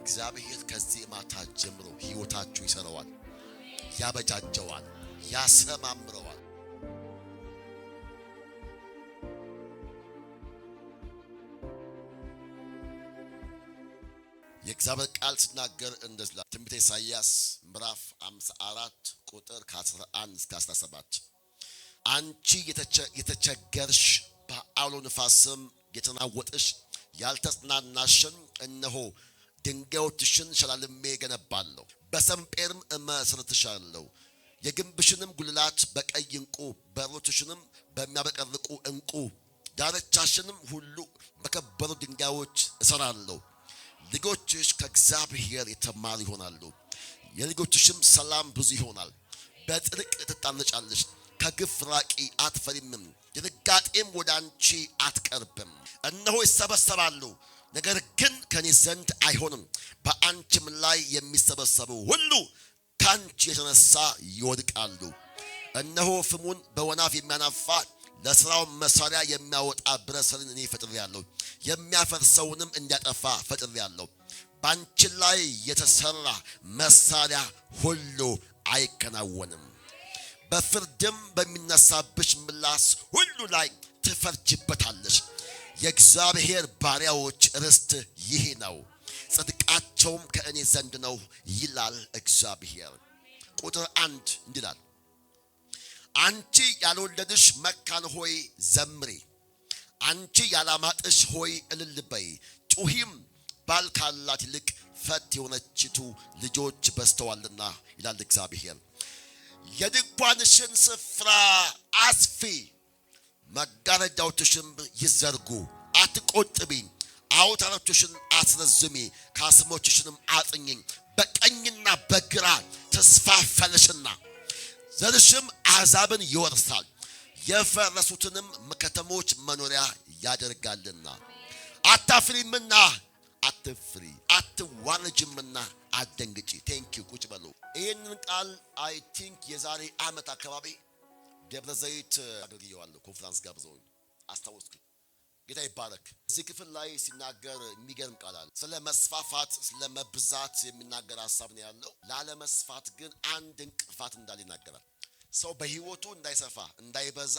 እግዚአብሔር ከዚህ ማታ ጀምሮ ሕይወታችሁ ይሰራዋል፣ ያበጃጀዋል፣ ያሰማምረዋል። የእግዚአብሔር ቃል ሲናገር እንደዚህ ይላል። ትንቢተ ኢሳይያስ ምዕራፍ 54 ቁጥር ከ11 እስከ 17። አንቺ የተቸገርሽ፣ በአውሎ ንፋስም የተናወጥሽ፣ ያልተጽናናሽን፣ እነሆ ድንጋዮችሽን ሸላልሜ እገነባለሁ፣ በሰንጴርም እመሰርትሻለሁ። የግንብሽንም ጉልላት በቀይ ዕንቁ፣ በሮችሽንም በሚያበቀርቁ ዕንቁ፣ ዳርቻሽንም ሁሉ በከበሩ ድንጋዮች እሰራለሁ። ልጆችሽ ከእግዚአብሔር የተማሩ ይሆናሉ፣ የልጆችሽም ሰላም ብዙ ይሆናል። በጽድቅ ትታነጫለሽ፣ ከግፍ ራቂ አትፈሪምም፣ ድንጋጤም ወደ አንቺ አትቀርብም። እነሆ ይሰበሰባሉ፣ ነገር ግን ከኔ ዘንድ አይሆንም። በአንቺም ላይ የሚሰበሰቡ ሁሉ ከአንቺ የተነሳ ይወድቃሉ። እነሆ ፍሙን በወናፍ የሚያናፋ፣ ለስራው መሳሪያ የሚያወጣ ብረት ሰሪን እኔ ፈጥሬአለሁ፣ የሚያፈርሰውንም እንዲያጠፋ ፈጥሬአለሁ። በአንቺ ላይ የተሰራ መሳሪያ ሁሉ አይከናወንም። በፍርድም በሚነሳብሽ ምላስ ሁሉ ላይ ትፈርጅበታለሽ። የእግዚአብሔር ባሪያዎች ርስት ይህ ነው፣ ጽድቃቸውም ከእኔ ዘንድ ነው ይላል እግዚአብሔር። ቁጥር 1 እንዲህ ይላል። አንቺ ያልወለድሽ መካን ሆይ ዘምሪ፣ አንቺ ያላማጥሽ ሆይ እልል በይ፣ ጩኺም፣ ባል ካላት ይልቅ ፈት የሆነችቱ ልጆች በዝተዋልና ይላል እግዚአብሔር። የድንኳንሽን ስፍራ አስፊ፣ መጋረጃዎችሽም ይዘርጉ፣ አትቆጥቢ። አውታሮችሽን አስረዝሚ፣ ካስሞችሽንም አጽኚ። በቀኝና በግራ ተስፋፈለሽና ዘርሽም አሕዛብን ይወርሳል፣ የፈረሱትንም ከተሞች መኖሪያ ያደርጋልና። አታፍሪምና አትፍሪ፣ አትዋረጅምና አትደንግጪ። Thank you። ቁጭ በሉ። ይህንን ቃል I think የዛሬ ዓመት አካባቢ ደብረ ዘይት አገልግዬዋለሁ። ኮንፈረንስ ጋብዘውኝ አስታወስኩኝ። ጌታ ይባረክ። እዚህ ክፍል ላይ ሲናገር የሚገርም ቃል አለ። ስለ መስፋፋት፣ ስለ መብዛት የሚናገር ሀሳብ ነው ያለው። ላለመስፋት ግን አንድ እንቅፋት እንዳለ ይናገራል። ሰው በህይወቱ እንዳይሰፋ፣ እንዳይበዛ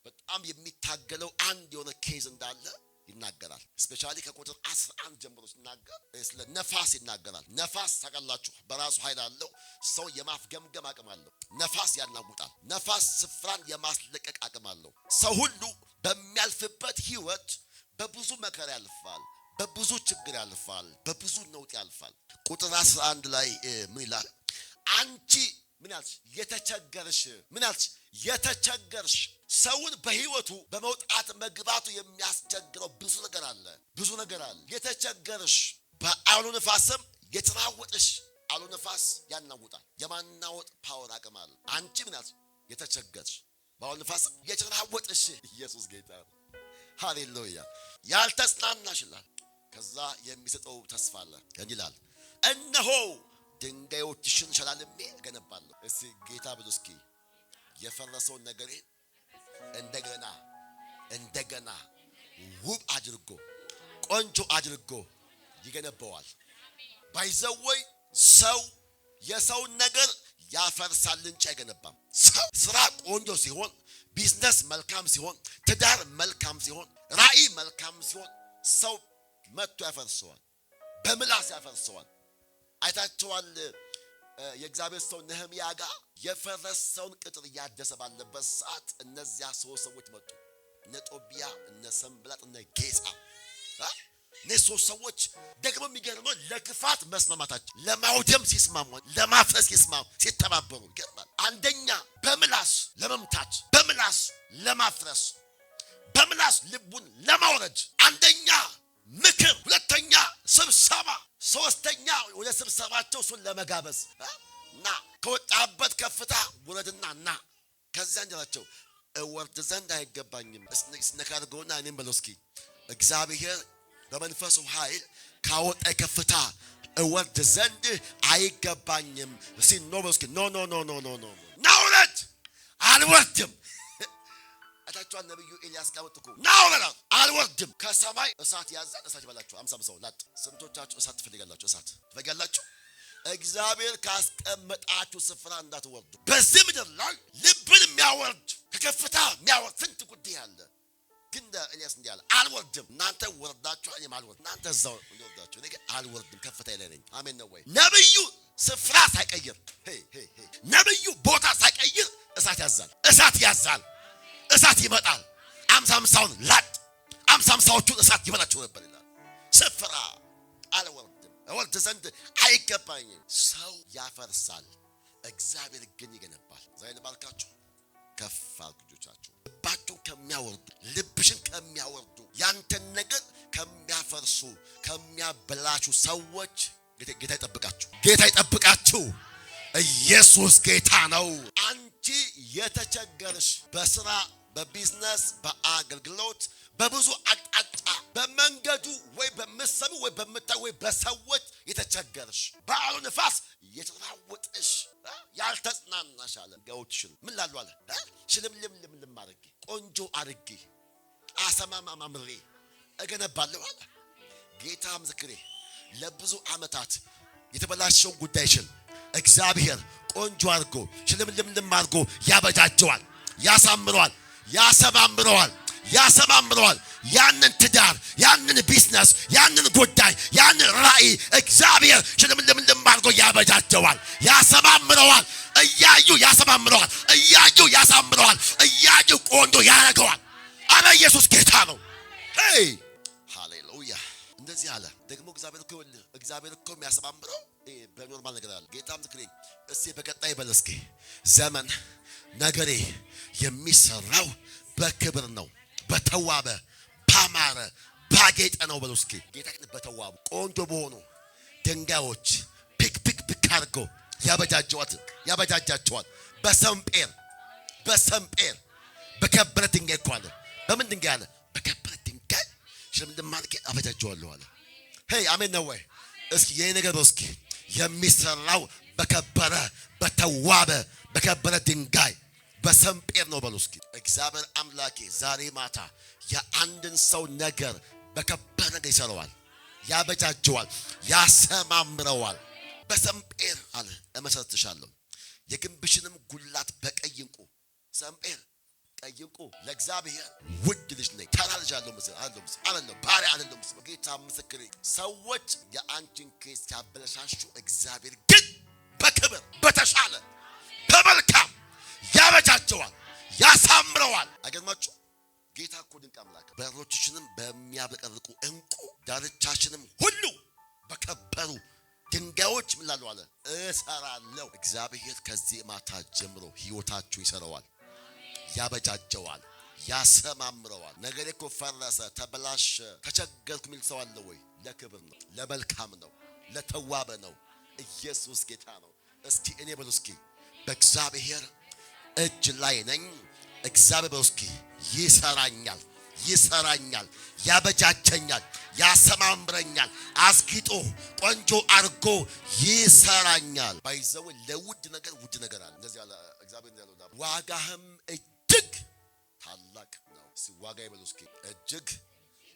በጣም የሚታገለው አንድ የሆነ case እንዳለ ይናገራል። Especially ከቁጥር 11 ጀምሮ ሲናገር ስለ ነፋስ ይናገራል። ነፋስ ታውቃላችሁ በራሱ ኃይል አለው። ሰው የማፍገምገም አቅም አለው። ነፋስ ያናውጣል። ነፋስ ስፍራን የማስለቀቅ አቅም አለው። ሰው ሁሉ በሚያልፍበት ህይወት በብዙ መከራ ያልፋል፣ በብዙ ችግር ያልፋል፣ በብዙ ነውጥ ያልፋል። ቁጥር 11 ላይ ምን ይላል? አንቺ ምን ያልሽ የተቸገርሽ፣ ምን ያልሽ የተቸገርሽ። ሰውን በህይወቱ በመውጣት መግባቱ የሚያስቸግረው ብዙ ነገር አለ፣ ብዙ ነገር አለ። የተቸገርሽ፣ በአውሎ ነፋስም የተናወጥሽ። አውሎ ነፋስ ያናውጣል። የማናወጥ power አቅም አለ። አንቺ ምን ያልሽ የተቸገርሽ፣ በአውሎ ነፋስም የተናወጥሽ። ኢየሱስ ጌታ ነው። ሃሌሉያ። ያልተጽናናሽ ይላል። ከዛ የሚሰጠው ተስፋ አለ። እንዲህ ይላል፣ እነሆ ድንጋዮችሽን ሸላልሜ እገነባለሁ። እስቲ ጌታ ብሎ እስኪ የፈረሰውን ነገሬን እንደገና እንደገና ውብ አድርጎ፣ ቆንጆ አድርጎ ይገነባዋል። By the way፣ ሰው የሰውን ነገር ያፈርሳል እንጂ አይገነባም። ሰው ስራ ቆንጆ ሲሆን፣ ቢዝነስ መልካም ሲሆን፣ ትዳር መልካም ሲሆን፣ ራእይ መልካም ሲሆን ሰው መጥቶ ያፈርሰዋል፣ በምላስ ያፈርሰዋል። አይታችኋል። የእግዚአብሔር ሰው ነህምያ ጋር የፈረሰውን ቅጥር እያደሰ ባለበት ሰዓት እነዚያ ሶስት ሰዎች መጡ። እነ ጦቢያ፣ እነ ሰንብላጥ፣ እነ ጌሳ። እነዚህ ሶስት ሰዎች ደግሞ የሚገርመው ለክፋት መስማማታቸው፣ ለማውደም ሲስማሙ፣ ለማፍረስ ሲስማሙ፣ ሲተባበሩ ይገርማል። አንደኛ በምላስ ለመምታት፣ በምላስ ለማፍረስ፣ በምላስ ልቡን ለማውረድ፣ አንደኛ ምክር፣ ሁለተኛ ስብሰባ፣ ሶስተኛ ወደ ስብሰባቸው እሱን ለመጋበዝ፣ ና ከወጣበት ከፍታ ውረድና ና። ከዚያ እንጀራቸው እወርድ ዘንድ አይገባኝም። ስነካ አድርገውና እኔም በለው እስኪ፣ እግዚአብሔር በመንፈሱ ኃይል ካወጣኝ ከፍታ እወርድ ዘንድ አይገባኝም። እስኪ no በለው እስኪ። No, no, no, no, no, no። ና ውረድ። አልወርድም። አይታችኋል። አይታችኋል። ነብዩ ኤልያስ ጋር መጡ እኮ፣ ና ውረድ፣ አልወርድም። ከሰማይ እሳት ያዛል፣ እሳት ይበላችሁ። 50 ሰው ላጥ። ስንቶቻችሁ እሳት ትፈልጋላችሁ? እሳት ትፈልጋላችሁ? እግዚአብሔር ካስቀመጣችሁ ስፍራ እንዳትወርዱ። በዚህ ምድር ላይ ልብን የሚያወርድ፣ ከከፍታ የሚያወርድ ስንት ጉዳይ አለ። ግን ኤልያስ እንዲህ አለ፣ አልወርድም። እናንተ ወርዳችሁ እኔም አልወርድም። እናንተ እዛው እንደወርዳችሁ እኔ ግን አልወርድም፣ ከፍታ ላይ ነኝ። አሜን ነው ወይ? ነብዩ ስፍራ ሳይቀይር፣ ነብዩ ቦታ ሳይቀይር እሳት ያዛል፣ እሳት ያዛል፣ እሳት ይመጣል። 50 50ውን ላጥ፣ 50 50ዎቹን እሳት ይበላቸው ነበር ይላል። ስፍራ አልወርድም፣ እወርድ ዘንድ አይገባኝም። ሰው ያፈርሳል፣ እግዚአብሔር ግን ይገነባል። ዛሬ ልባርካችሁ። ከፍ አድርጉ እጆቻችሁ። ልባችሁን ከሚያወርዱ፣ ልብሽን ከሚያወርዱ፣ ያንተን ነገር ከሚያፈርሱ፣ ከሚያበላሹ ሰዎች ጌታ ይጠብቃችሁ። ጌታ ይጠብቃችሁ። ኢየሱስ ጌታ ነው። አንቺ የተቸገርሽ በስራ፣ በቢዝነስ፣ በአገልግሎት፣ በብዙ አቅጣጫ በመንገዱ ወይ በምትሰሚ ወይ በምታይ ወይ በሰዎች የተቸገርሽ፣ በአውሎ ንፋስ የተራወጥሽ፣ ያልተጽናናሽ አለ። ጋዎችሽን ምን ላሉ አለ፣ ሽልምልምልምልም አድርጌ፣ ቆንጆ አድርጌ፣ አሰማማምሬ እገነባለሁ አለ። ጌታ ምስክሬ፣ ለብዙ ዓመታት የተበላሸውን ጉዳይሽን እግዚአብሔር ቆንጆ አድርጎ፣ ሽልምልምልም አድርጎ ያበጃጀዋል፣ ያሳምረዋል፣ ያሰማምረዋል፣ ያሰማምረዋል። ያንን ትዳር፣ ያንን ቢዝነስ፣ ያንን ጉዳይ፣ ያንን ራእይ እግዚአብሔር ሽልምልምልም አድርጎ ያበጃጀዋል፣ ያሰማምረዋል። እያዩ ያሰማምረዋል፣ እያዩ ያሳምረዋል፣ እያዩ ቆንጆ ያደርገዋል። አረ ኢየሱስ ጌታ ነው። Hey ሃሌሉያ! እንደዚህ አለ ደግሞ እግዚአብሔር እኮ፣ ይኸውልህ እግዚአብሔር እኮ የሚያሰማምረው በ normal ነገር አለ። ጌታ ምስክሬ። እስቲ በቀጣይ በል እስኪ፣ ዘመን ነገሬ የሚሰራው በክብር ነው፣ በተዋበ፣ ባማረ፣ ባጌጠ ነው በሉ እስኪ። ጌታ ግን በተዋቡ፣ ቆንጆ በሆኑ ድንጋዮች pick pick pick አድርጎ ያበጃጀዋት ያበጃጃቸዋል። በሰንጴር፣ በሰንጴር፣ በከበረ ድንጋይ እኮ አለ። በምን ድንጋይ አለ? በከበረ ድንጋይ ሽልምልም አድርጌ አበጃጀዋለሁ አለ። Hey አሜን ነው ወይ? እስኪ የኔ ነገር በሉ እስኪ፣ የሚሰራው በከበረ፣ በተዋበ፣ በከበረ ድንጋይ በሰንጴር ነው በሉ እስኪ። እግዚአብሔር አምላኬ ዛሬ ማታ የአንድን ሰው ነገር በከበረ ነገር ይሰራዋል፣ ያበጃጀዋል፣ ያሰማምረዋል። በሰንጴር አለ እመሰርትሻለሁ፣ የግንብሽንም ጉላት በቀይ ዕንቁ። ሰንጴር፣ ቀይ ዕንቁ። ለእግዚአብሔር ውድ ልጅ ነኝ። ተራ ልጅ አለው ምስል አለው ምስል አይደለም፣ ባሪያ አይደለም ምስል። ጌታ ምስክሬ፣ ሰዎች የአንቺን case ሲያበለሻሹ እግዚአብሔር ግን በክብር፣ በተሻለ፣ በመልካም ያበጃጀዋል፣ ያሳምረዋል። አይገርማችሁ? ጌታ እኮ ድንቅ አምላክ። በሮችሽንም በሚያብረቀርቁ ዕንቁ፣ ዳርቻሽንም ሁሉ በከበሩ ድንጋዮች ምን ላሉ አለ፣ እሰራለሁ። እግዚአብሔር ከዚህ ማታ ጀምሮ ህይወታችሁ ይሰራዋል፣ ያበጃጀዋል፣ ያሰማምረዋል። ነገሬ እኮ ፈረሰ፣ ተበላሸ፣ ተቸገርኩ የሚል ሰው አለ ወይ? ለክብር ነው፣ ለመልካም ነው፣ ለተዋበ ነው። ኢየሱስ ጌታ ነው። እስኪ እኔ በሉ እስኪ፣ በእግዚአብሔር እጅ ላይ ነኝ። እግዚአብሔር በሉ እስኪ፣ ይሰራኛል፣ ይሰራኛል፣ ያበጃጀኛል፣ ያሰማምረኛል፣ አስጊጦ ቆንጆ አድርጎ ይሰራኛል። By the way ለውድ ነገር ውድ ነገር አለ። እንደዚህ አለ እግዚአብሔር ያለው፣ ዋጋህም እጅግ ታላቅ ነው። እስኪ ዋጋዬ በሉ እስኪ፣ እጅግ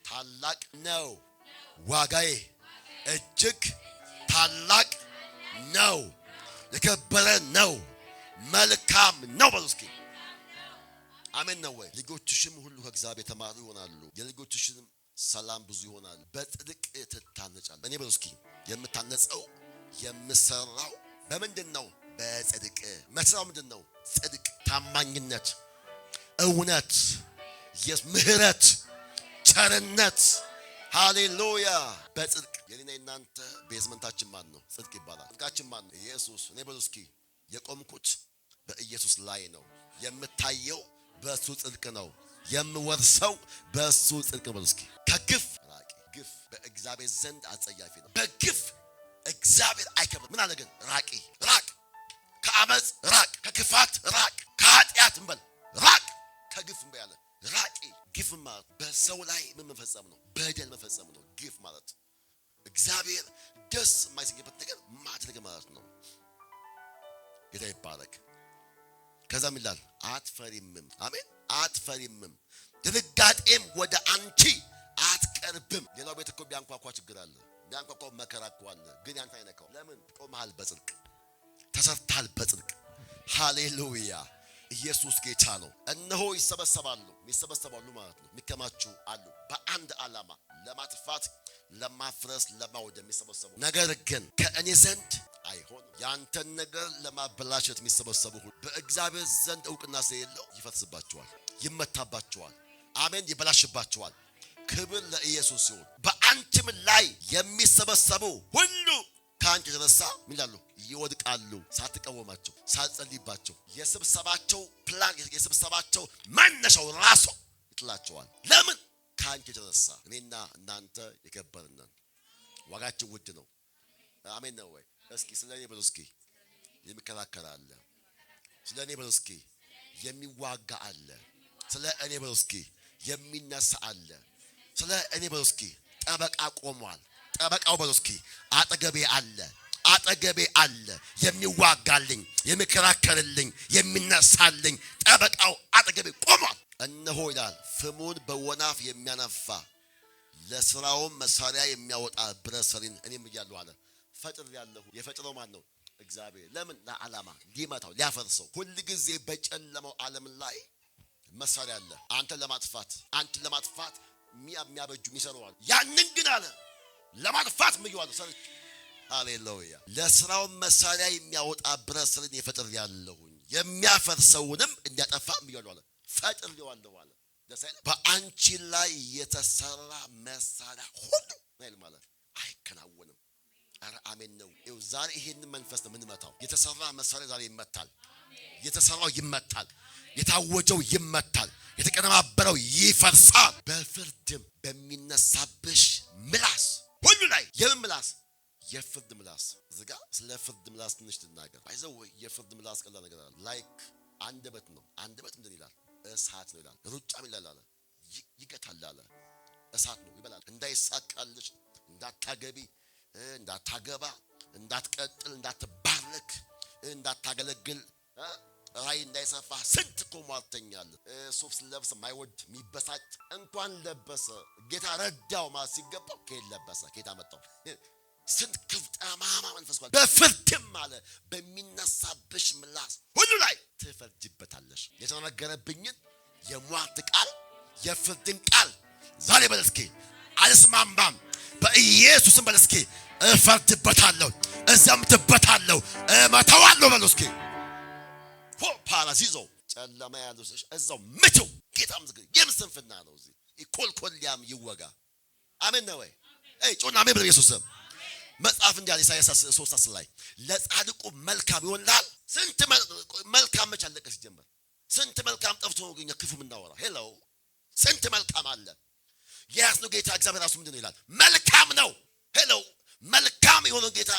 ታላቅ ነው። ዋጋዬ እጅግ ታላቅ ነው፣ የከበረ ነው፣ መልካም ነው በሉ እስኪ። አሜን ነው ወይ? ልጆችሽም ሁሉ ከእግዚአብሔር የተማሩ ይሆናሉ፣ የልጆችሽንም ሰላም ብዙ ይሆናል። በጽድቅ ትታነጫለህ። እኔ በሉ እስኪ፣ የምታነጸው የምሰራው በምንድን ነው? በጽድቅ። መስራው ምንድን ነው? ጽድቅ፣ ታማኝነት፣ እውነት፣ ምህረት፣ ቸርነት። ሃሌሉያ። በጽድቅ። የኔና የናንተ basement ኣችን ማን ነው? ጽድቅ ይባላል። ጽድቃችን ማን ነው? ኢየሱስ። እኔ በሉ እስኪ፣ የቆምኩት በኢየሱስ ላይ ነው። የምታየው በእሱ ጽድቅ ነው። የምወርሰው በእሱ ጽድቅ ነው። በሉ እስኪ ከግፍ ራቂ። ግፍ በእግዚአብሔር ዘንድ አጸያፊ ነው። በግፍ እግዚአብሔር አይከብርም። ምን አለ ግን? ራቂ፣ ራቅ፣ ከአመፅ ራቅ፣ ከክፋት ራቅ፣ ከኃጢአት እንበል ራቅ፣ ከግፍ እንበል ያለ ራቂ። ግፍ ማለት በሰው ላይ ምን መፈጸም ነው? በደል መፈጸም ነው። ግፍ ማለት እግዚአብሔር ደስ የማይሰኝበት ነገር ማድረግ ማለት ነው። ጌታ ይባረክ። ከዛም ይላል አትፈሪምም። አሜን። አትፈሪምም፣ ድንጋጤም ወደ አንቺ አትቀርብም። ሌላው ቤት እኮ ቢያንኳኳ ችግር አለ፣ ቢያንኳኳ መከራ እኮ አለ። ግን ያንተ አይነካው። ለምን? ቆመሃል በጽድቅ፣ ተሰርተሃል በጽድቅ። ሃሌሉያ! ኢየሱስ ጌታ ነው። እነሆ ይሰበሰባሉ፣ ይሰበሰባሉ ማለት ነው፣ የሚከማቹ አሉ በአንድ ዓላማ ለማጥፋት፣ ለማፍረስ፣ ለማውደም የሚሰበሰቡ፣ ነገር ግን ከእኔ ዘንድ አይሆንም። ያንተን ነገር ለማበላሸት የሚሰበሰቡ ሁሉ በእግዚአብሔር ዘንድ እውቅና ስለሌለው ይፈርስባቸዋል፣ ይመታባቸዋል። አሜን፣ ይበላሽባቸዋል። ክብር ለኢየሱስ ይሁን። በአንቺም ላይ የሚሰበሰቡ ሁሉ ከአንቺ የተነሳ ምን ይላሉ? ይወድቃሉ። ሳትቃወማቸው፣ ሳትጸልይባቸው የስብሰባቸው ፕላን፣ የስብሰባቸው መነሻው ራሱ ይጥላቸዋል። ለምን? ከአንቺ የተነሳ። እኔና እናንተ የከበርነን፣ ዋጋችን ውድ ነው። አሜን ነው ወይ? እስኪ ስለ እኔ በሉ እስኪ፣ የሚከራከር አለ። ስለ እኔ በሉ እስኪ፣ የሚዋጋ አለ። ስለ እኔ በሉ እስኪ፣ የሚነሳ አለ። ስለ እኔ በሉ እስኪ፣ ጠበቃ ቆሟል። ጠበቃው በሉ እስኪ፣ አጠገቤ አለ። አጠገቤ አለ። የሚዋጋልኝ፣ የሚከራከርልኝ፣ የሚነሳልኝ ጠበቃው አጠገቤ ቆሟል። እነሆ ይላል፣ ፍሙን በወናፍ የሚያነፋ፣ ለስራውም መሳሪያ የሚያወጣ ብረት ሰሪን እኔም እያለሁ አለ ፈጥሬአለሁ። የፈጠረው ማን ነው? እግዚአብሔር። ለምን? ለዓላማ ሊመታው፣ ሊያፈርሰው። ሁል ጊዜ በጨለማው ዓለም ላይ መሳሪያ አለ። አንተን ለማጥፋት፣ አንተን ለማጥፋት የሚያበጁ፣ የሚሰሩ አሉ። ያንን ግን አለ ለማጥፋት ምየዋለሁ ሰርች። ሃሌሉያ! ለስራው መሳሪያ የሚያወጣ ብረት ሰሪን ፈጥሬአለሁኝ፣ የሚያፈርሰውንም እንዲያጠፋ ምየዋለሁ አለ፣ ፈጥሬዋለሁ አለ። ደስ አይልም? በአንቺ ላይ የተሰራ መሳሪያ ሁሉ ማለት አይከናወንም። ኧረ አሜን ነው። ይኸው ዛሬ ይሄንን መንፈስ ነው የምንመታው። የተሰራ መሳሪያ ዛሬ ይመታል። የተሰራው ይመታል። የታወጀው ይመታል። የተቀነባበረው ይፈርሳል። በፍርድም በሚነሳብሽ ምላስ ሁሉ ላይ። የምን ምላስ? የፍርድ ምላስ። እዚህ ጋ ስለ ፍርድ ምላስ ትንሽ ልናገር። By the way፣ የፍርድ ምላስ ቀላል ነገር አይደለም። Like አንደበት ነው። አንደበት ምንድን ይላል? እሳት ነው ይላል። ሩጫም ይላል አለ፣ ይገታል አለ። እሳት ነው፣ ይበላል። እንዳይሳካልሽ፣ እንዳታገቢ፣ እንዳታገባ፣ እንዳትቀጥል፣ እንዳትባረክ፣ እንዳታገለግል፣ ራእይ እንዳይሰፋ፣ ስንት እኮ ሟርተኛ አለ። ሱፍ ስለብስ የማይወድ፣ የሚበሳጭ፣ እንኳን ለበሰ ጌታ ረዳው ማለት ሲገባው ከየት ለበሰ፣ ከየት አመጣው? ስንት ክፍ ጠማማ መንፈስ። በፍርድም አለ በሚነሳብሽ ምላስ ሁሉ ላይ ትፈርጅበታለሽ። የተነገረብኝን የሟርት ቃል፣ የፍርድን ቃል ዛሬ በል እስኪ አልስማማም። በኢየሱስም በል እስኪ እፈርድበታለሁ፣ እዘምትበታለሁ፣ እመታዋለሁ በሉ እስኪ። ሆ ፓራዚዞ ጨለማ ያለው እዛው ምትው። ጌታ ምስክር፣ የምን ስንፍና ነው? እዚህ ኮልኮልያም ይወጋ። አሜን ነው ወይ? አይ ጮና አሜን በል ኢየሱስ ስም። መጽሐፍ እንዲህ አለ ኢሳይያስ 3:10 ላይ፣ ለጻድቁ መልካም ይሆንልሃል። ስንት መልካም መች አለቀ ሲጀመር? ስንት መልካም ጠፍቶ ነው ግን ክፉ የምናወራ? Hello፣ ስንት መልካም አለ። የያዝነው ጌታ እግዚአብሔር ራሱ ምንድን ነው ይላል? መልካም ነው። Hello፣ መልካም የሆነው ጌታ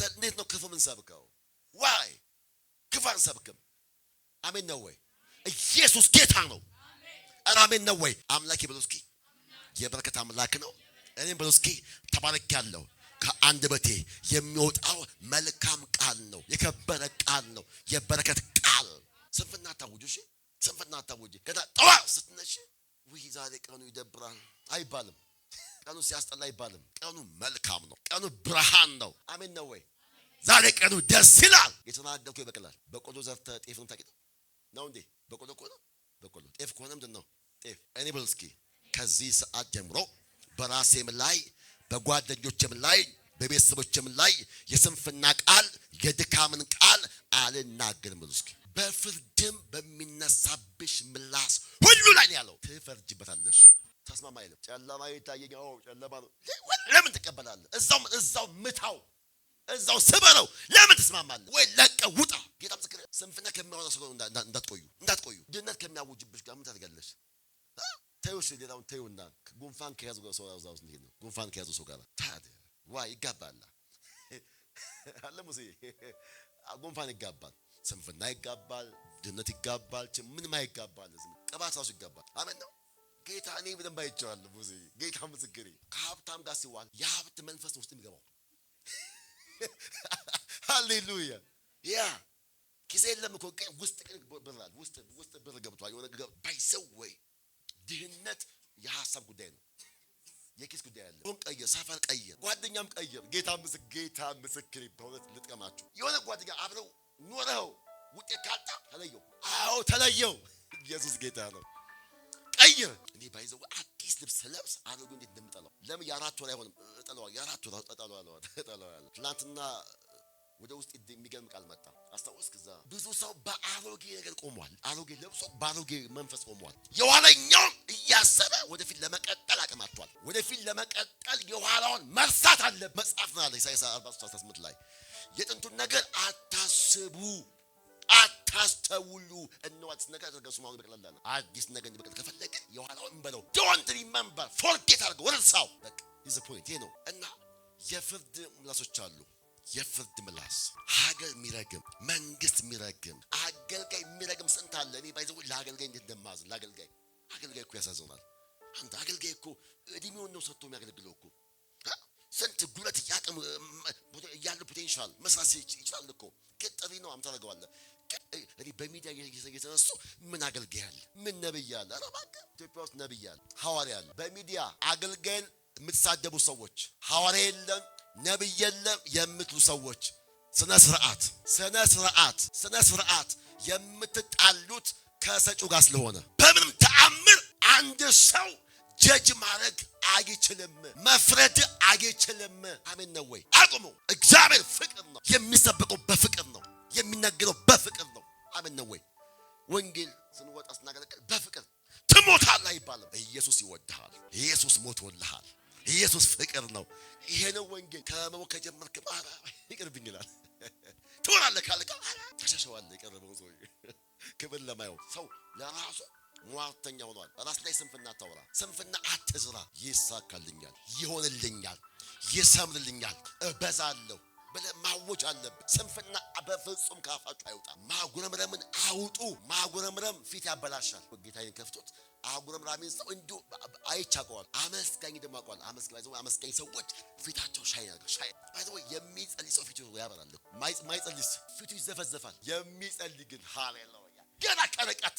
እንዴት ነው ክፉ የምንሰብከው? Why ክፉ አንሰብክም? አሜን ነው ወይ? ኢየሱስ ጌታ ነው። ኧረ አሜን ነው ወይ? አምላኬ በሉ እስኪ የበረከት አምላክ ነው። እኔም በሉ እስኪ ተባርኬያለሁ። ከአንደበቴ የሚወጣው መልካም ቃል ነው። የከበረ ቃል ነው። የበረከት ቃል። ስንፍና አታውጁ። እሺ፣ ስንፍና አታውጂ። ገና ጠዋት ስትነሺ ውይ ዛሬ ቀኑ ይደብራል አይባልም። ቀኑ ሲያስጠላ አይባልም። ቀኑ መልካም ነው። ቀኑ ብርሃን ነው። አሜን ነው ወይ? ዛሬ ቀኑ ደስ ይላል። የተናገርከው ይበቅላል። በቆሎ ዘርተህ ጤፍ ነው ታቂጠው ነው እንዴ? በቆሎ ከሆነ በቆሎ፣ ጤፍ ከሆነ ምንድን ነው? ጤፍ። እኔ በል እስኪ ከዚህ ሰዓት ጀምሮ በራሴም ላይ፣ በጓደኞችም ላይ፣ በቤተሰቦችም ላይ የስንፍና ቃል፣ የድካምን ቃል አልናገርም በሉ እስኪ። በፍርድም በሚነሳብሽ ምላስ ሁሉ ላይ ነው ያለው፣ ትፈርጅበታለሽ። ተስማማ አይልም። ጨለማ ይታየኛል። ኦ ጨለማ ነው። ለምን ትቀበላለህ? እዛው እዛው ምታው፣ እዛው ስበረው። ለምን ትስማማለህ? ወይ ለቀህ ውጣ። ጌታ ምስክር፣ ስንፍና ከሚያወራ ሰው ጋር እንዳትቆዩ፣ እንዳትቆዩ። ድህነት ከሚያውጅብሽ ጋር ምን ታደርጋለሽ? ተይው፣ እሺ፣ ሌላውን ተይውና ጉንፋን ከያዙ ጋር ሰው እዛው እንሂድ ነው። ጉንፋን ከያዙ ሰው ጋር ታዲያ ዋ ይጋባል አለ ሙሴ። ጉንፋን ይጋባል፣ ስንፍና ይጋባል፣ ድህነት ይጋባል፣ ምንም አይጋባል። ቅባት ራሱ ይጋባል። አሜን ነው። ጌታ እኔ በደንብ አይቼዋለሁ። ሙሴ ጌታ ምስክሬ፣ ከሀብታም ጋር ሲዋል የሀብት መንፈስ ነው ውስጥ የሚገባው። ሃሌሉያ! Yeah፣ ኪሴ የለም እኮ፣ ግን ውስጥ ግን ብር አለ። ውስጥ ውስጥ ብር ገብቷል። የሆነ by the way ድህነት የሀሳብ ጉዳይ ነው። የኪስ ጉዳይ አለ። ሆን ቀይር፣ ሰፈር ቀይር፣ ጓደኛም ቀይር። ጌታ ምስክር፣ በእውነት ልጥቀማችሁ። የሆነ ጓደኛ አብረው ኖረው ውጤት ካጣ ተለየው። አዎ ተለየው። ኢየሱስ ጌታ ነው። ቀይር። እኔ by the way አዲስ ልብስ ስለብስ አሮጌ እንዴት እንደምጠላው፣ ለምን የ4 ወር አይሆንም፣ እጠላዋለሁ። የ4 ወር እጠላዋለሁ፣ እጠላዋለሁ። ትናንትና ወደ ውስጥ የሚገርም ቃል መጣ። አስታወስክ? እዛ ብዙ ሰው በአሮጌ ነገር ቆሟል። አሮጌ ለብሶ በአሮጌ መንፈስ ቆሟል። የኋለኛውን እያሰበ ወደፊት ለመቀጠል አቅም አጥቷል። ወደፊት ለመቀጠል የኋላውን መርሳት አለ። መጽሐፍ ነው አለ ኢሳይያስ 43:18 ላይ፣ የጥንቱን ነገር አታስቡ፣ አታስተውሉ። እነሆ አዲስ ነገር አደርጋለሁ፣ እርሱም አሁን ይበቅላል አለ። አዲስ ነገር እንዲበቅል ከፈለገ የኋላውን በለው፣ don't remember፣ forget አድርገው፣ እርሳው። በቃ is point ይሄ ነው። እና የፍርድ ምላሶች አሉ። የፍርድ ምላስ፣ ሀገር የሚረግም፣ መንግስት የሚረግም፣ አገልጋይ የሚረግም ስንት አለ። እኔ by the way ለአገልጋይ እንዴት እንደማዝን፣ ለአገልጋይ፣ አገልጋይ እኮ ያሳዝናል። አንተ አገልጋይ እኮ እድሜውን ነው ሰጥቶ የሚያገለግለው እኮ። ስንት ጉልበት እያቅም እያለ potential መስራት ይችላል እኮ፣ ግን ጥሪ ነው ታደርገዋለህ። እኔ በሚዲያ እየተነሱ ምን አገልጋይ አለ? ምን ነብይ አለ? ኧረ እባክህ፣ ኢትዮጵያ ውስጥ ነብይ አለ፣ ሐዋርያ አለ። በሚዲያ አገልጋይን የምትሳደቡ ሰዎች፣ ሐዋርያ የለም ነብይ የለም የምትሉ ሰዎች፣ ስነ ስርዓት፣ ስነ ስርዓት፣ ስነ ስርዓት። የምትጣሉት ከሰጪው ጋር ስለሆነ በምንም ተአምር አንድ ሰው ጀጅ ማድረግ አይችልም፣ መፍረድ አይችልም። አሜን ነው ወይ? አቁሙ። እግዚአብሔር ፍቅር ነው። የሚሰበከው በፍቅር ነው። የሚነገረው በፍቅር ነው። አሜን ነው ወይ? ወንጌል ስንወጣ ስናገለግል በፍቅር፣ ትሞታለህ አይባልም። ኢየሱስ ይወድሃል። ኢየሱስ ሞቶልሃል። ኢየሱስ ፍቅር ነው። ይሄ ነው ወንጌል። ከመሞት ከጀመርክ ኧረ ይቅርብኝ ይላል። ትሆናለህ ካልከ ኧረ ተሸሸዋለህ። የቀረበውን ሰውዬ ክብር ለማየው ሰው ለራሱ ሟርተኛ ሆኗል። ራስ ላይ ስንፍና አታውራ፣ ስንፍና አትዝራ። ይሳካልኛል፣ ይሆንልኛል፣ ይሰምርልኛል፣ እበዛለሁ ብለህ ማወጅ አለብህ። ስንፍና በፍጹም ካፋችሁ አይውጣ። ማጉረምረምን አውጡ። ማጉረምረም ፊት ያበላሻል። ጌታዬን ከፍቶት አጉረምራሚን ሰው እንዲሁ አይቼ አውቀዋለሁ። አመስጋኝ ደግሞ አውቀዋለሁ። አመስጋኝ ሰዎች ፊታቸው shine ያደርጋል። Shine by the way የሚጸልይ ሰው ፊቱ ያበራል። ማይጸልይ ፊቱ ይዘፈዘፋል። የሚጸልይ ግን ሃሌሉያ፣ ገና ከርቀት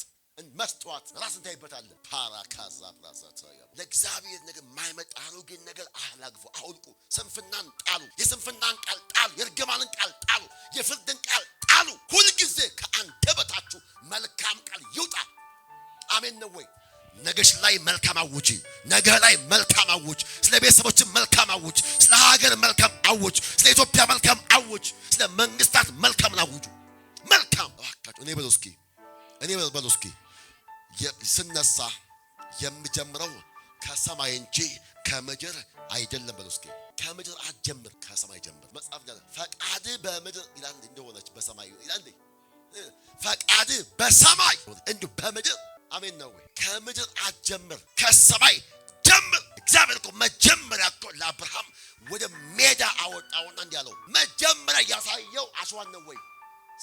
መስተዋት ራስን ታይበታለህ። ፓራካዛ ፕራሳታ ለእግዚአብሔር ነገር የማይመጣ አሮጌን ነገር አራግፉ፣ አውልቁ። ስንፍናን ጣሉ። የስንፍናን ቃል ጣሉ። የእርግማንን ቃል ጣሉ። የፍርድን ቃል ጣሉ። ሁልጊዜ ከአንደበታችሁ መልካም ቃል ይውጣ። አሜን ነው ወይ? ነገሽ ላይ መልካም አውጂ። ነገ ላይ መልካም አውጅ። ስለ ቤተሰቦች መልካም አውጅ። ስለ ሀገር መልካም አውጅ። ስለ ኢትዮጵያ መልካም አውጅ። ስለ መንግስታት መልካምን አውጁ። መልካም እባካችሁ። እኔ በሉ እስኪ፣ እኔ በሉ እስኪ፣ ስነሳ የምጀምረው ከሰማይ እንጂ ከምድር አይደለም። በሉ እስኪ፣ ከምድር አትጀምር፣ ከሰማይ ጀምር። መጽሐፍ ይላል ፈቃድ በምድር ይላል እንደሆነች በሰማይ ይላል። ፈቃድ በሰማይ እንዲሁ በምድር። አሜን ነው ወይ? ከምድር አትጀምር፣ ከሰማይ ጀምር። እግዚአብሔር እኮ መጀመሪያ እኮ ለአብርሃም ወደ ሜዳ አወጣውና እንዲህ አለው። መጀመሪያ ያሳየው አሸዋን ነው ወይ?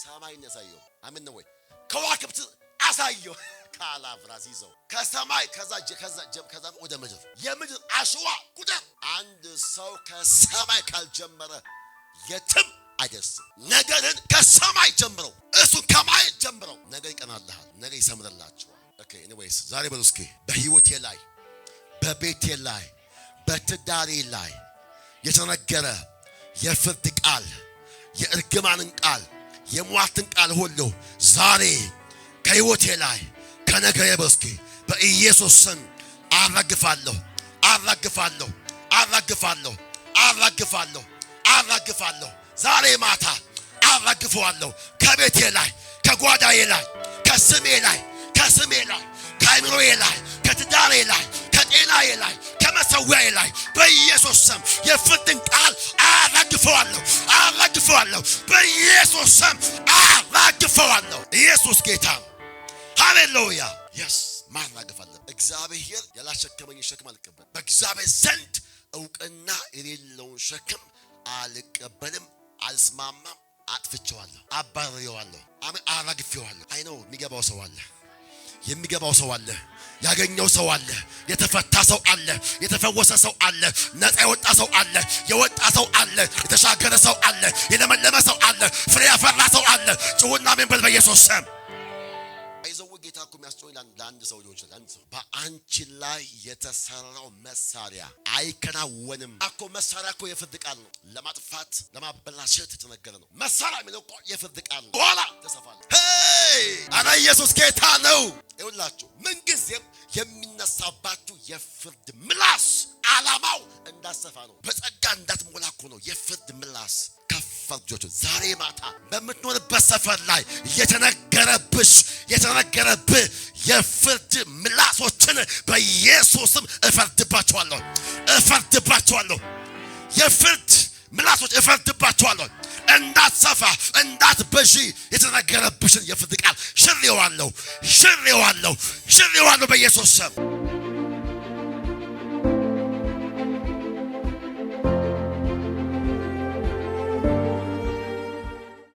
ሰማይን ያሳየው። አሜን ነው ወይ? ከዋክብት አሳየው። ካላቭራዝ ይዘው ከሰማይ ከዛ ወደ ምድር፣ የምድር አሸዋ ቁጥር። አንድ ሰው ከሰማይ ካልጀመረ የትም አይደርስም። ነገርን ከሰማይ ጀምረው፣ እሱን ከማየት ጀምረው፣ ነገር ይቀናልሃል፣ ነገር ይሰምርላቸዋል። Okay, anyways፣ ዛሬ በሉ እስኪ፣ በህይወቴ ላይ፣ በቤቴ ላይ፣ በትዳሬ ላይ የተነገረ የፍርድ ቃል፣ የእርግማንን ቃል፣ የሟርትን ቃል ሁሉ ዛሬ ከህይወቴ ላይ፣ ከነገሬ በሉ እስኪ፣ በኢየሱስ ስም አራግፋለሁ፣ አራግፋለሁ፣ አራግፋለሁ፣ አራግፋለሁ፣ አራግፋለሁ። ዛሬ ማታ አራግፈዋለሁ። ከቤቴ ላይ፣ ከጓዳዬ ላይ፣ ከስሜ ላይ፣ ከስሜ ላይ፣ ከአእምሮዬ ላይ፣ ከትዳሬ ላይ፣ ከጤናዬ ላይ፣ ከመሰዊያዬ ላይ በኢየሱስ ስም የፍርድን ቃል አራግፈዋለሁ፣ አራግፈዋለሁ። በኢየሱስ ስም አራግፈዋለሁ። ኢየሱስ ጌታ ነው። ሃሌሉያ፣ yes፣ ማራገፍ አለብን። እግዚአብሔር ያላሸከመኝን ሸክም አልቀበልም። በእግዚአብሔር ዘንድ እውቅና የሌለውን ሸክም አልቀበልም፣ አልስማማም። አጥፍቼዋለሁ፣ አባርሬዋለሁ፣ አራግፌዋለሁ። I know የሚገባው ሰው አለ፣ የሚገባው ሰው አለ፣ ያገኘው ሰው አለ፣ የተፈታ ሰው አለ፣ የተፈወሰ ሰው አለ፣ ነፃ የወጣ ሰው አለ፣ የወጣ ሰው አለ፣ የተሻገረ ሰው አለ፣ የለመለመ ሰው አለ፣ ፍሬ ያፈራ ሰው አለ። ጩኹና አሜን በል በኢየሱስ ስም። አይዘው ጌታ እኮ የሚያስጨውኝ ለአንድ ሰው ሊሆን ይችላል። አንድ ሰው በአንቺ ላይ የተሰራው መሳሪያ አይከናወንም እኮ። መሳሪያ እኮ የፍርድ ቃል ነው። ለማጥፋት ለማበላሸት የተነገረ ነው። መሳሪያ የሚለው እኮ የፍርድ ቃል ነው። በኋላ ተሰፋለ። Hey፣ አረ ኢየሱስ ጌታ ነው። ይኸውላችሁ ምንጊዜም የሚነሳባችሁ የፍርድ ምላስ ዓላማው እንዳሰፋ ነው። በጸጋ እንዳትሞላ እኮ ነው የፍርድ ምላስ። ከፍ እጆች ዛሬ ማታ በምትኖርበት ሰፈር ላይ የተነገረብሽ የተነገረብህ የፍርድ ምላሶችን በኢየሱስም እፈርድባቸዋለሁ፣ እፈርድባቸዋለሁ። የፍርድ ምላሶች እፈርድባቸዋለሁ። እንዳትሰፋ እንዳትበዢ የተነገረብሽን የፍርድ ቃል ሽሬዋለሁ፣ ሽሬዋለሁ፣ ሽሬዋለሁ በኢየሱስ ስም።